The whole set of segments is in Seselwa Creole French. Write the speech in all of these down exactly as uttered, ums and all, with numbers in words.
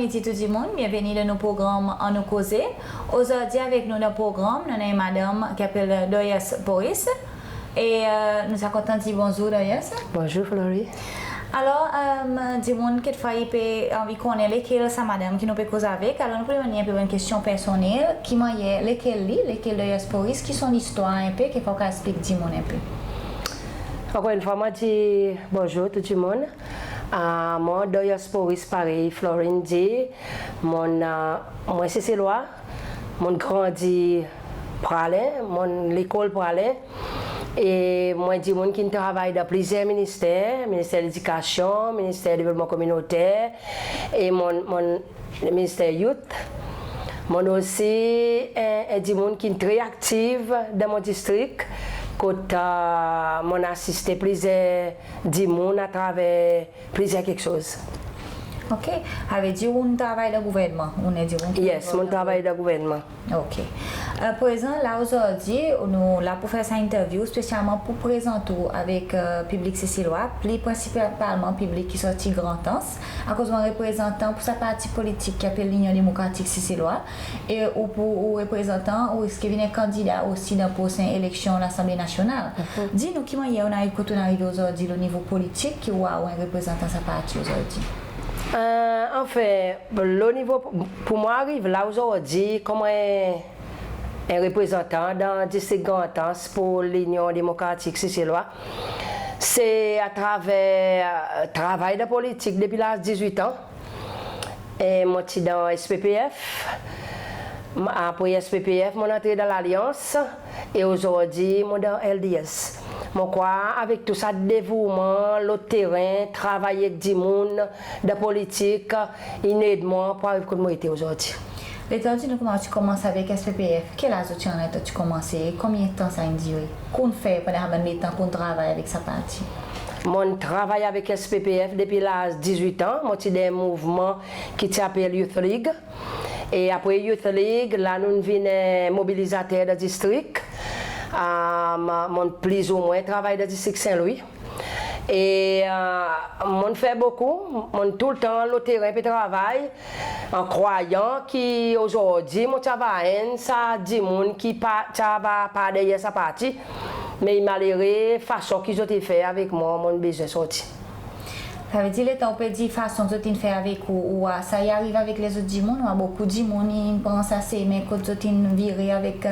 Bonzour tou dimoun, byenveni dan nou progranm Annou Koze. Ozordi avek nou dan progranm nou annan en madanm ki apel Doyas Poris. E nou ti a kontan dir bonzour Doyas. Bonzour Flory. Alor dimoun kekfwa i pe anvi konnen lekel sa madanm ki nou pe koz avek. Alor nou pou demann li en pe bann kestyon personnel, ki mannyer, lekel li, lekel Doyas Poris, ki son listwar en pe, kekfwa ou kapab eksplik dimoun en pe. Ankor enn fwa mon dir bonzour tou dimoun. Mwan Doyas Poris, parey Flory in dir, mon, mwan Seselwa, mon grandi Praslin, mon lekol Praslin. E mon dimoun ki'n travay dan plizyer minister, Minister Ledikasyon, Minister Devlopman Kominoter, e mon, mon Minister Youth. Mon osi en, en dimoun ki'n tre aktiv dan mon distrik, kot mon asiste plizyer dimoun atraver plizyer keksoz. Ok. Savedir ou'n travay dan gouvernman, ou'n en dimoun ki... Yes, mon travay dan gouvernman. Ok. Prezan la ozordi nou la pou fer sa interview spesyalman pou prezant ou avek piblik Seselwa, pli prensipalman piblik ki sorti Grand Anse, akoz ou en reprezantan pou sa parti politik ki apel Linyon Demokratik Seselwa. E ou pou, ou reprezantan, ou riske vin en kandida osi dan prosen eleksyon Lasanble Nasyonal. Dir nou ki mannyer ou'n ariv kot ou'n arive ozordi lo nivo politik, ki ou a, ou en reprezantan sa parti ozordi? Anfen, lo nivo pou, pou mon ariv la ozordi konman en, en reprezantan dan distrik Grand Anse pou Linyon Demokratik Seselwa, se atraver travay dan politik depi laz dizwit an. E mon ti dan S P P F. Apre S P P F mon antre dan Lalyans. E ozordi mon dan L D S. Mon krwar avek tou sa devouman lo teren, travay ek dimoun dan politik, in ed mwan pou ariv kot mon ete ozordi. Letan ou dir nou konman ou ti konmanse avek S P P F, ki laz ou ti annan letan ou ti konmanse? Konbyen tan sa in dire? Ki ou'n fer pandan sa bann letan ki ou'n travay avek sa parti? Mon'n travay avek S P P F depi laz dizwit an. Mon ti dan en mouvman ki ti apel Youth League. E apre Youth League, la nou'n vin en mobilizater dan distrik. Mon'n plizoumwen travay dan distrik Sen Lwi. E mon'n fer bokou, mon'n toultan lo teren pe travay, an krwayan ki ozordi mon ti ava enn sa dimoun ki pa, ti ava par deryer sa parti. Me i malere fason ki zot ti fer avek mwan, mon'n bezwen sorti. Savedir letan ou pe dir fason ki zot in fer avek ou, ou a, sa i ariv avek lezot dimoun, ou a bokou dimoun in pran sa semen kot zot in vire avek,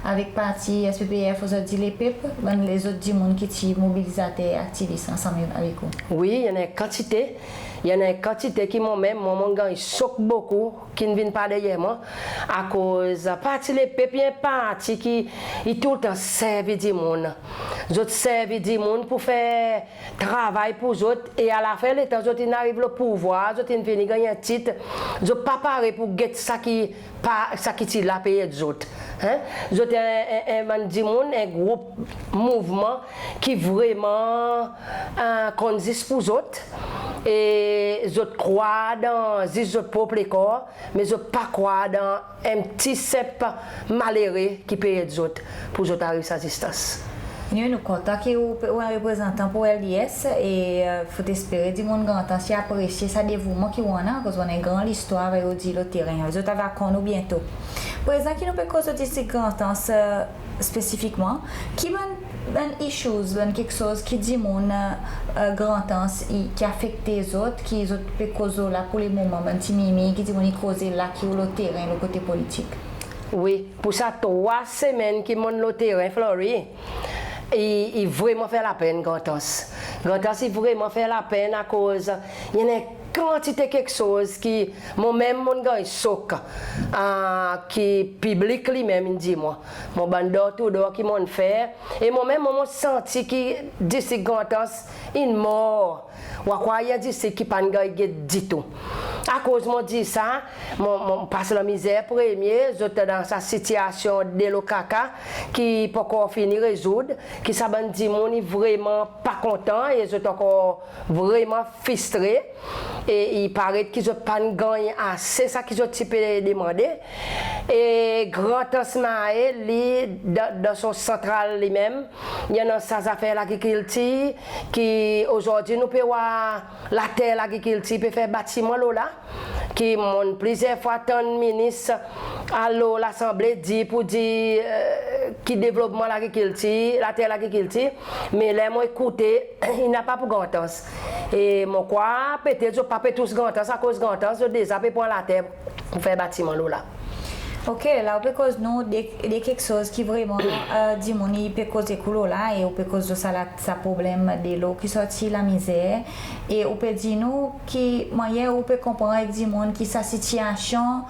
avek parti S P P F, ozordi Lepep, bann lezot dimoun ki ti mobilizater, aktivis ansanm avek ou? Wi, i annan en kantite. I annan en kantite ki mwan menm, mwan, mon'n ganny sok bokou ki'n vin par deryer mwan. Akoz parti Lepep i en parti ki i toultan servi dimoun. Zot servi dimoun pou fer travay pou zot, e alafen letan zot in ariv lo pouvwar, zot in fini ganny en tit, zot pa pare pou get sa ki pa, sa ki ti la pe ed zot. En? Zot en, en, en bann dimoun, en group, mouvman ki vreman konn zis pou zot, e zot krwar dan zis zot prop lekor, me zot pa krwar dan en pti senp malere ki pe ed zot pou zot ariv sa distans. Nou, nou kontan ki ou, ou en reprezantan pour L D S, e fout espere dimoun Grand Anse i apresye sa devouman ki ou annan, akoz ou annan en gran listwar, parey ou dir, lo teren. Zot ava konn ou byento. Prezan ki nou pe koz lo distrik Grand Anse spesifikman, ki bann, bann issues, bann keksoz ki dimoun Grand Anse i, ki afekte zot, ki zot pe koz lo la pour lemoman, bann ti mimi ki dimoun i koze la ki ou lo teren, lo kote politik? Wi, pour sa trwa semenn ki mon'n lo teren, Flory, i, i vreman fer lapenn Grand Anse. Grand Anse i vreman fer lapenn akoz i annan en kantite keksoz ki mwan menm mon'n ganny sok, ki piblik li menm in dir mwan. Mon bann door to door ki mon'n fer, e mwan menm mon, mon santi ki distrik Grand Anse in mor. Ou a krwar i en distrik ki pa'n ganny get ditou. Akoz mon dir sa, mon, mon pas lanmizer premye, zot dan sa sitiyasyon delo kaka ki pa ankor fini rezoud, ki sa bann dimoun i vreman pa kontan e zot ankor vreman fristre, e i paret ki zot pa'n ganny ase sa ki zot ti pe demande. E Grand Anse Mahé, li, dan, dan son santral li menm, i annan sa zafer lagrikiltir, ki ozordi nou pe war later lagrikiltir pe fer batiman lo la, ki mon'n plizyer fwa tann minis al lo Lasanble dir pour dir, e, ki devlopman lagrikiltir, later lagrikiltir, me ler mon ekoute, i napa pour Grand Anse. E mon krwar petet zot pa pe tous Grand Anse, akoz Grand Anse zot deza pe pran later pour fer batiman lo la. Ok, la ou pe koz nou de, de keksoz ki vreman, e, dimoun i pe koze kou lo la, e ou pe koz lo sa la, sa problenm delo ki sorti Lamizer, e ou pe dir nou ki mannyer ou pe konpran avek dimoun ki sa sitiasyon,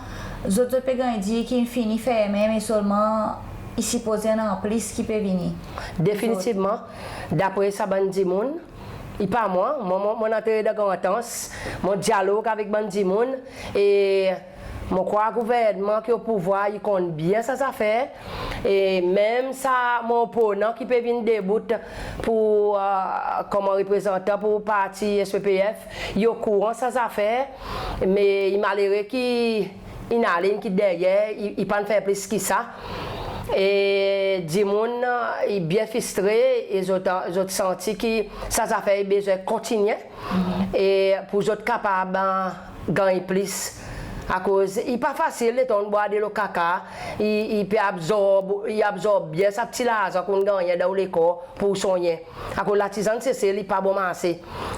zot, zot pe ganny dir ki in fini fermen, me selman i sipoze annan plis ki pe vini. Definitivman, dapre sa bann dimoun, i pa mwan, mwan, mon, mon antre dan Grand Anse, mon dyalog avek bann dimoun, e mon krwar gouvernman ki o pouvwar i konn byen sa zafer, e menm sa mon oponan ki pe vin debout pour, e, konman reprezantan pour parti S P P F, i okouran sa zafer, me i malere ki in ale, in kit deryer, i, i pa'n fer plis ki sa. E dimoun i byen fristre, e zot, zot santi ki sa zafer i bezwen kontinyen, e pour zot kapab, e, ganny plis. Akoz i pa fasil letan ou'n bwar delo kaka, i, i pe abzorb, i abzorb byen sa pti larzan ki ou'n gannyen dan ou lekor pour ou sonnyen. Akoz latizann Sesel i pa bon marse.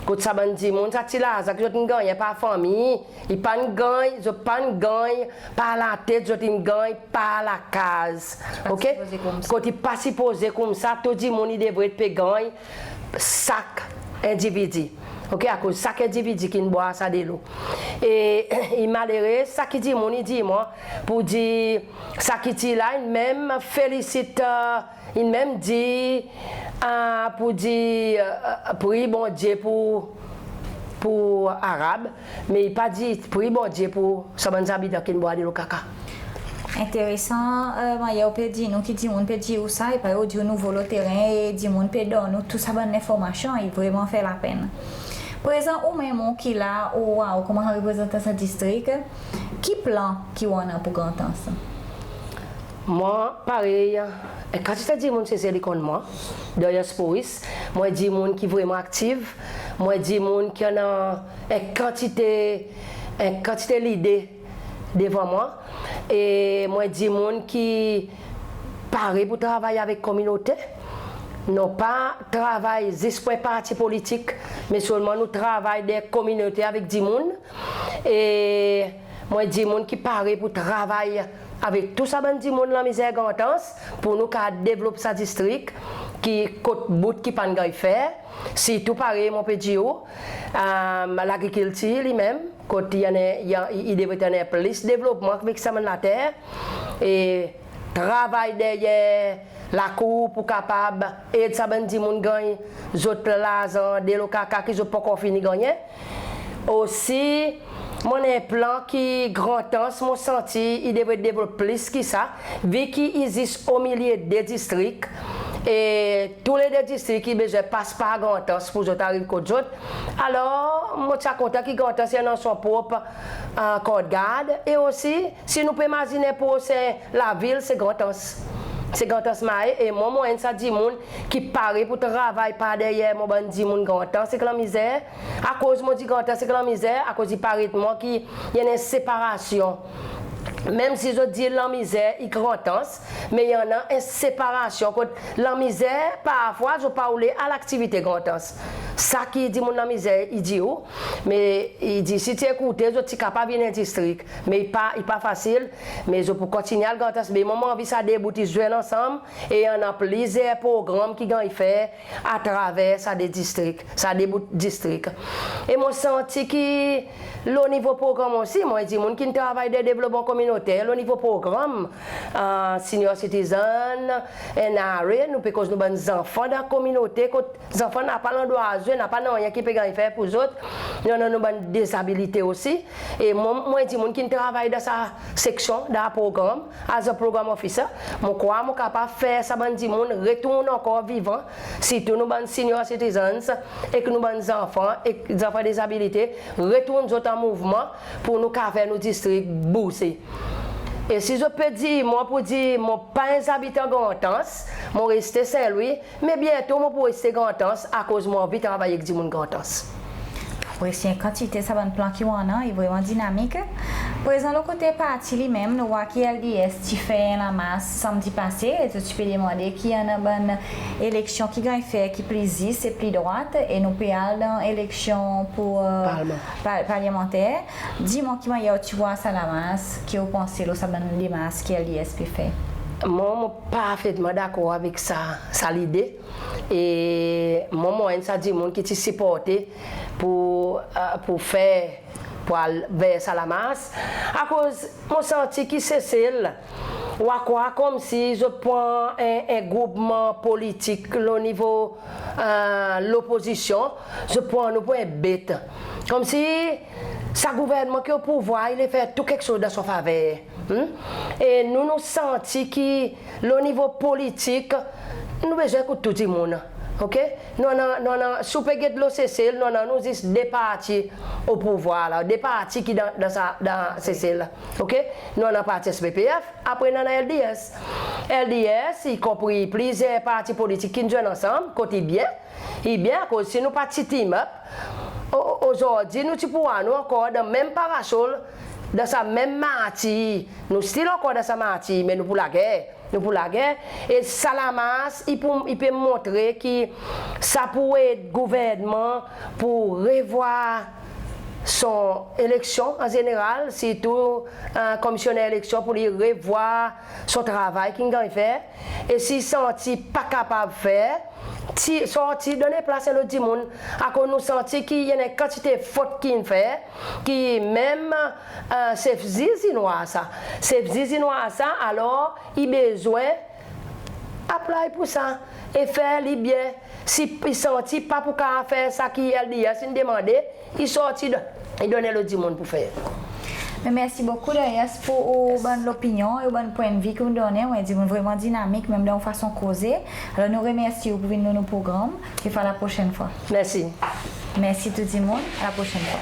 Kot sa bann dimoun, sa pti larzan ki zot in gannyen par fanmir, i pa'n ganny, zot pa'n ganny par latet, zot in ganny par lakaz. Pa sipoze koumsa. Kot i pa sipoze koumsa, tou dimoun i devret pe ganny sak endividi. Ok, akoz sak endividi ki'n bwar sa delo. E i malere, sa ki dimoun i dir mwan, pour dir sa ki ti la, in menm felisit, e, in menm dir, e, pour dir, e, pri Bondye pour, pour Arab, me i pa dir pri Bondye pour sa bann zabitan ki'n bwar delo kaka. Enteresan, e, mannyer ou pe dir nou ki dimoun pe dir ou sa, e parey ou dir ou nouvo lo teren, e dimoun pe donn ou tou sa bann lenformasyon, i vreman fer lapenn. Prezan ou menm ou ki la, ou, ou konman reprezantan sa distrik, ki plan ki ou annan pour Grand Anse? Mwan, parey, en kantite dimoun Sesel i konn mwan, deryer Sporis, mon en dimoun ki vreman aktiv, mon en dimoun ki annan en kantite, en kantite lide devan mwan, e mon en dimoun ki pare pour travay avek kominote, non pa travay zis pour en parti politik, me selman nou travay dan kominote avek dimoun, e mon en dimoun ki pare pour travay avek tou sa bann dimoun Lamizer Grand Anse, pour nou kapab devlop sa distrik ki kot bout ki pa'n ganny fer, sirtou parey mon pe dir ou, e, lagrikiltir li menm, kot i annan, i, i, i devret annan plis devlopman avek sa bann later, e travay deryer lakour pour kapab ed sa bann dimoun ganny zot larzan delo kaka ki zot pa ankor fini gannyen. Osi, mon annan en plan ki Grand Anse, mon santi i devret devlop plis ki sa, vi ki i zis o milye de distrik, e tou le de distrik i bezwen pas par Grand Anse pour zot ariv kot zot. Alor, mon ti a kontan ki Grand Anse i annan son prop, e, kordgard, e osi, si nou pe mazinen prosen lavil, se Grand Anse. Se Grand Anse Mahé, e mwan, mon enn sa dimoun ki pare pour travay par deryer mon bann dimoun Grand Anse ek Lanmizer. Akoz mon dir Grand Anse ek Lanmizer? Akoz i paret mwan ki i annan en separasyon. Menm si zot dir Lanmizer i Grand Anse, me i annan en separasyon kot Lanmizer, parfwa, zot pa oule al aktivite Grand Anse. Sa ki dimoun Lanmizer i dir ou, me i dir si ti ekoute zot, ti kapab vin en distrik. Me i pa, i pa fasil, me zot pou kontinyen al Grand Anse. Me mwan, mon anvi sa de bout i zwenn ansanm, e i annan plizyer progranm ki ganny fer atraver sa de distrik, sa de bout distrik. E mon santi ki lo nivo progranm osi, mon en dimoun ki'n travay dan devlopman kominoter, lo nivo progranm, e, senior citizen, N R A, nou pe koz nou bann zanfan dan kominote, kot zanfan napa landrwa zwe, napa nanryen ki pe ganny fer pour zot. Nou annan nou bann dezabilite osi. E mwan, mon en dimoun ki'n travay dan sa seksyon, dan progranm, as a program officer, mon krwar mon kapab fer sa bann dimoun retourn ankor vivan, sirtou nou bann senior citizens, ek nou bann zanfan, ek zanfan dezabilite, retourn zot an mouvman pour nou kapab fer nou distrik bouze. E si zot pe dir mwan pour dir mon pa en zabitan Grand Anse, mon reste Saint Louis, me byento mon pou reste Grand Anse akoz mon anvi travay ek dimoun Grand Anse. Apresye en kantite sa bann plan ki ou annan, i vreman dinamik. Prezan lo kote parti li menm, nou war ki LDS ti fer en lamars Sanmdi pase, e zot ti pe demande ki i annan bann eleksyon ki ganny fer ki pli zis e pli drwat, e nou pe al dan eleksyon pour, e, parlmanter. Dir mwan ki mannyer ou ti war sa lamars, ki ou panse lo sa bann demars ki LDS pe fer? Mwan, mon parfetman dakor avek sa, sa lide. E mwan, mon enn sa dimoun ki ti siporte pour, e, pour fer, pour al ver sa lamars. Akoz mon santi ki Sesel, ou a krwar konmsi zot pran en, en groupman politik lo nivo, e, lopozisyon, zot pran nou pour en bet. Konmsi sa gouvernman ki o pouvwar, i le fer tou keksoz dan son faver. Hmm? E nou, nou santi ki lo nivo politik, nou bezwen ekout tou dimoun. Oke? Nou annan, nou annan, si ou pe get lo Sesel, nou annan nou zis de parti o pouvwar la, de parti ki dan, dan sa, dan Sesel la. Oke? Nou annan parti SPPF, apre nou annan LDS. LDS, i konpri plizyer parti politik ki'n zwenn ansanm, kot i byen, i byen, akoz si nou pa ti team up, o-, o-, ozordi nou ti pou war nou ankor dan menm parasol, dan sa menm martir. Nou still ankor dan sa martir, me nou pou lager. Nou pou lager. E sa lamars, i pou, i pe montre ki sa pou ed gouvernman pour revwar son eleksyon an zeneral, sirtou, e, komisyoner eleksyon, pour li revwar son travay ki'n ganny fer. E si i santi pa kapab fer, ti, sorti, donn plas en lot dimoun. Akoz nou santi ki i annan en kantite fot ki'n fer, ki menm, e, sef ziz in war sa. Sef ziz in war sa, alor i bezwen apply pour sa e fer li byen. Si i santi pa pou kapab fer sa ki LDS in demande, i sorti, i donn en lot dimoun pour fer. Me mersi bokou, Darius, pour ou bann lopinyon e ou bann pwennvi ki ou'n donnen. Ou en dimoun vreman dinamik, menm dan ou fason koze. Alor nou remersi ou pour vin lo nou progranm. E a la prosenn fwa. Mersi. Mersi tou dimoun. A la prosenn fwa.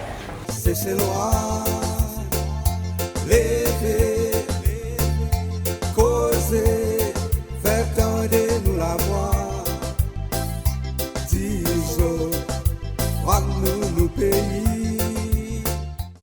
Seselwa, leve,